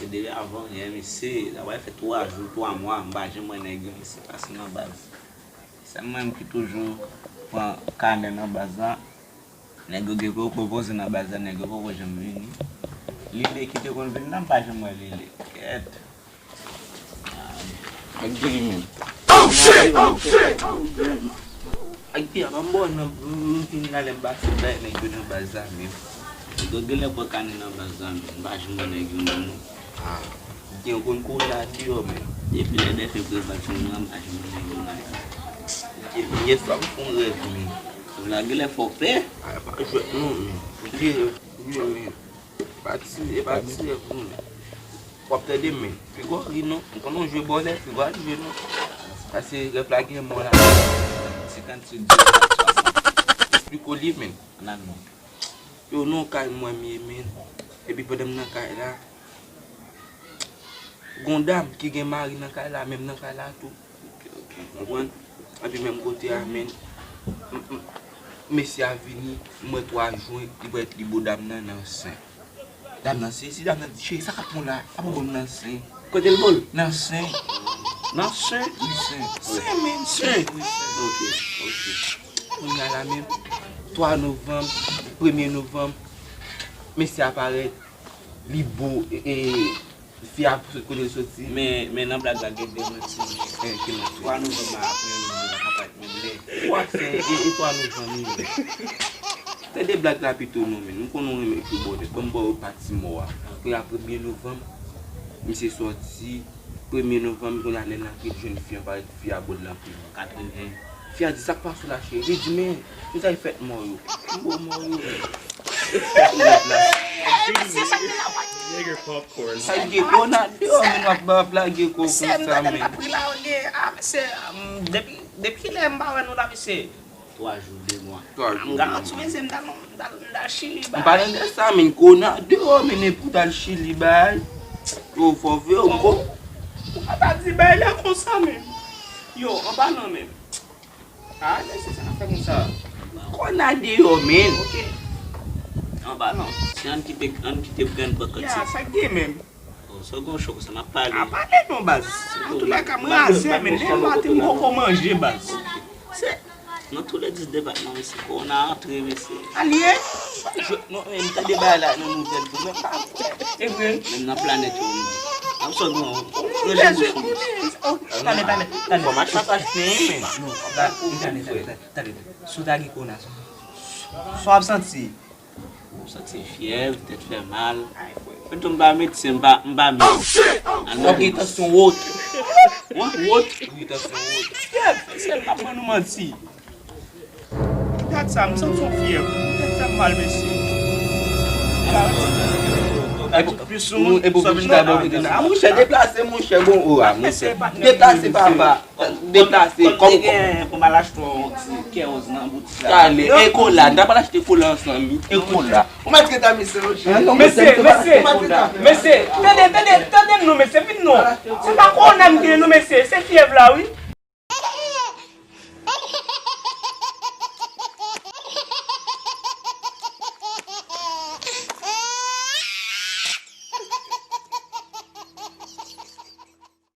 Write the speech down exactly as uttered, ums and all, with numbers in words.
Depi avan yè, mesye, sa pral fè twa jou, twa mwa, m pa janm wè nèg yo, mesye, pase nan baz. Se mwen menm ki toujou pran kanè nan baz la. Nèg yo gen pou yo pwopoze nan baz la, nèg yo poko janm vini. Lile ki te konn vin nan, m pa janm wè Lile. Kèt. Ak Jimmy. Ak Pierre, pa m bò nan, m fin la lè m pase bay nèg yo nan baz la menm. Nèg yo genlè pran kanè nan baz la menm. M pa janm wè nèg yo nan non. Ah. Gen konn kouri a deyò menm. Depi lè Dèfe prezante m nan, m pa janm wè nèg yo nan. Depi yè swa m fè yon rèv menm. Rèv la genlè fè w pè. Ah, e pa jwèt non menm. Vye rèv, vye menm. E pa ti, e pa ti rèv non menm. W ap tande men. Figo ri non. M konn yon jwe bòlè, Figo al jwe non. Pase rèv la gen mò la. Senkannsenk, disèt, swasant. Esplike w li menm. Ann al non. Yo, non, kay mwen m ye, men. Epi pandan m nan kay la, gon dam ki gen mari nan kay la, menm nan kay la tou. Ok, ok. Konprann? Epi menm kote a, men, m, m, mesye a vini, m wè twa jwen, li pral, li bo dam nan nan sen. Dam nan, si, si dam nan di, "Cheri, sa k ap pran w la?" Apa bon nan sen. Kote l bo l? Nan sen. Nan sen? Wi, sen. Sen, men, sen. Wi, sen. Ok, ok. Kounye a la menm, twa novanm, premye novanm, mesye a parèt, li bo, e, e, fi a sot kote l soti. Men, men nan blag la gen de manti. Eh, ki manti? Twa novanm la, premye novanm la, pa parèt menm lè. Twa, se, e, e twa novanm li ye. Tande blag la pito non, men. M konnen w renmen ekri bòlèt. Ban m ba w pati mò a. Kounye a premye novanm, misye sòti. Premye novanm, kounye a lè l antre, l jwenn fi an, parèt fi a bo l nan pye. Katreven. Fi a di, "Sa k pase w la, cheri?" Li di, "Men, nou sa fèt mò yo." M bo mò yo, men. Nèg la. Nigger popcorn. Sa k gen kò nan deyò, men w ap, w ap lage kò konsa, men. Mesye, m tande l t ap ri la, olye, ah, mesye, um, depi, depi kilè m pa wè nou la, mesye? Twa jou, de mwa. Twa jou, de mwa. M garanti w, mesye, m t al, m t al, m t al Chili, bay. M pa nan de sa, men kò nan deyò, men nenpòt al Chili, bay. Yo, fò vre, yo, bon. Ou pa ta di bay la konsa, men. Yo, anba nan men. Ah, mesye, sa fè konsa. Kò nan deyò, men. Ok. Anba nan. Si ann kite, ann kite grenn pran kòt. Ya, sa k gen menm? Oh, sa w gen w cho konsa, m ap pale. A pale non, baz. Antouka, m raze, men. Lè m maten, m poko manje, baz. Se nan tou lè dis depatman, mesye. Kò nan antre, mesye. Alye? Non, men, m tande bagay la nan nouvèl tou, men m pa kwè. E vre? Menm nan planèt yo, menm. Ap sòt non. Rele bouch ou. Tande, tande, tande. Fò m al chapache, men. Non, tande, tande, tande, tande. Si w ta gen kò nan, sa w ap santi? M santi fyèv, tèt fè mal. Mwen tou m pa medsen, m pa, m pa medsen. W ap gen tansyon wot. Wot? Wot? Wi, tansyon wot. Fyèv, mesye, m pa pran nou manti. Dat sa, m santi yon fyèv. Tèt fè m mal, mesye. Epi, plis sou moun, sa vin nan. A, monchè, deplase, monchè, bon, o, a, monchè. Deplase, papa. Deplase, kòm, kòm te gen pou m al achte yon ti kenz nan boutik la. Tale, e kola, n ta pral achte kola ansanm, wi. E kola. Ou mèt gen ta mesye, non, cheri. Mesye, mesye, mesye, tande, tande, tande m non, mesye, vin non. Se pa kòna m gen non, mesye, se fyèv la, wi.